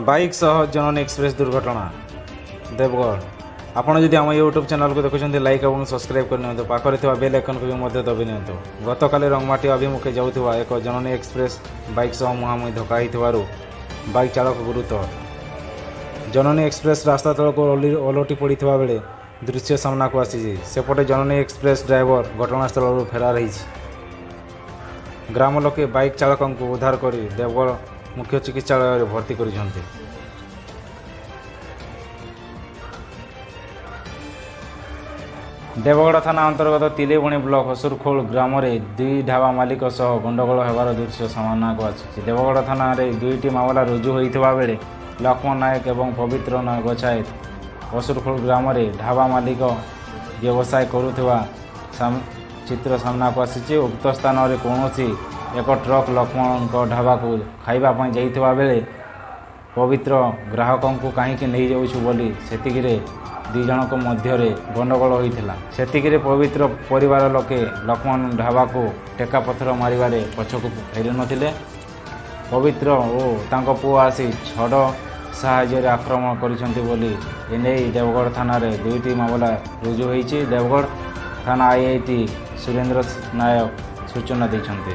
Bike ସହ ଜନନୀ express ଦୁର୍ଘଟଣା, ଦେବଗଡ଼। ଆପଣ ଯଦି ଆମ ୟୁଟ୍ୟୁବ୍ ଚ୍ୟାନେଲକୁ ଦେଖୁଛନ୍ତି, ଲାଇକ୍ ଏବଂ ସବସ୍କ୍ରାଇବ୍ କରିନିଅନ୍ତୁ। ପାଖରେ ଥିବା ବେଲ୍ ଆଇକନ୍କୁ ବି ମଧ୍ୟ ଦବାଇ ନିଅନ୍ତୁ। ଗତକାଲି ରଙ୍ଗମାଟି ଅଭିମୁଖେ ଯାଉଥିବା ଏକ ଜନନୀ ଏକ୍ସପ୍ରେସ୍ ବାଇକ୍ ସହ ମୁହାଁମୁହିଁ ଧକ୍କା ହୋଇଥିବାରୁ ବାଇକ୍ ଚାଳକ ଗୁରୁତର। ଜନନୀ ଏକ୍ସପ୍ରେସ୍ ରାସ୍ତା ତଳକୁ ଓଲଟି ପଡ଼ିଥିବା ବେଳେ ଦୃଶ୍ୟ ସାମ୍ନାକୁ ଆସିଛି। ସେପଟେ ଜନନୀ ଏକ୍ସପ୍ରେସ୍ ଡ୍ରାଇଭର ଘଟଣାସ୍ଥଳରୁ ଫେରାର ହେଇଛି। ଗ୍ରାମ ଲୋକେ ବାଇକ୍ ଚାଳକଙ୍କୁ ଉଦ୍ଧାର କରି ଦେବଗଡ଼ ମୁଖ୍ୟ ଚିକିତ୍ସାଳୟରେ ଭର୍ତ୍ତି କରିଛନ୍ତି। ଦେବଗଡ଼ ଥାନା ଅନ୍ତର୍ଗତ ତିଲେଇବଣି ବ୍ଲକ ହସୁରଖୋଳ ଗ୍ରାମରେ ଦୁଇ ଢାବା ମାଲିକ ସହ ଗଣ୍ଡଗୋଳ ହେବାର ଦୃଶ୍ୟ ସାମ୍ନାକୁ ଆସିଛି। ଦେବଗଡ଼ ଥାନାରେ ଦୁଇଟି ମାମଲା ରୁଜୁ ହୋଇଥିବା ବେଳେ ଲକ୍ଷ୍ମଣ ନାୟକ ଏବଂ ପବିତ୍ର ଗଛାୟତ ଅସୁରଖୋଳ ଗ୍ରାମରେ ଢାବା ମାଲିକ ବ୍ୟବସାୟ କରୁଥିବା ଚିତ୍ର ସାମ୍ନାକୁ ଆସିଛି। ଉକ୍ତ ସ୍ଥାନରେ କୌଣସି ଏକ ଟ୍ରକ୍ ଲକ୍ଷ୍ମଣଙ୍କ ଢାବାକୁ ଖାଇବା ପାଇଁ ଯାଇଥିବା ବେଳେ ପବିତ୍ର ଗ୍ରାହକଙ୍କୁ କାହିଁକି ନେଇଯାଉଛୁ ବୋଲି ସେତିକିରେ ଦୁଇ ଜଣଙ୍କ ମଧ୍ୟରେ ଗଣ୍ଡଗୋଳ ହୋଇଥିଲା। ସେତିକିରେ ପବିତ୍ର ପରିବାର ଲୋକେ ଲକ୍ଷ୍ମଣ ଢାବାକୁ ଟେକା ପଥର ମାରିବାରେ ପଛକୁ ଫେରିନଥିଲେ। ପବିତ୍ର ଓ ତାଙ୍କ ପୁଅ ଆସି ଛଡ଼ ସାହାଯ୍ୟରେ ଆକ୍ରମଣ କରିଛନ୍ତି ବୋଲି ଏନେଇ ଦେବଗଡ଼ ଥାନାରେ ଦୁଇଟି ମାମଲା ରୁଜୁ ହୋଇଛି। ଦେବଗଡ଼ ଥାନା ଆଇଆଇସି ସୁରେନ୍ଦ୍ର ନାୟକ ସୂଚନା ଦେଇଛନ୍ତି।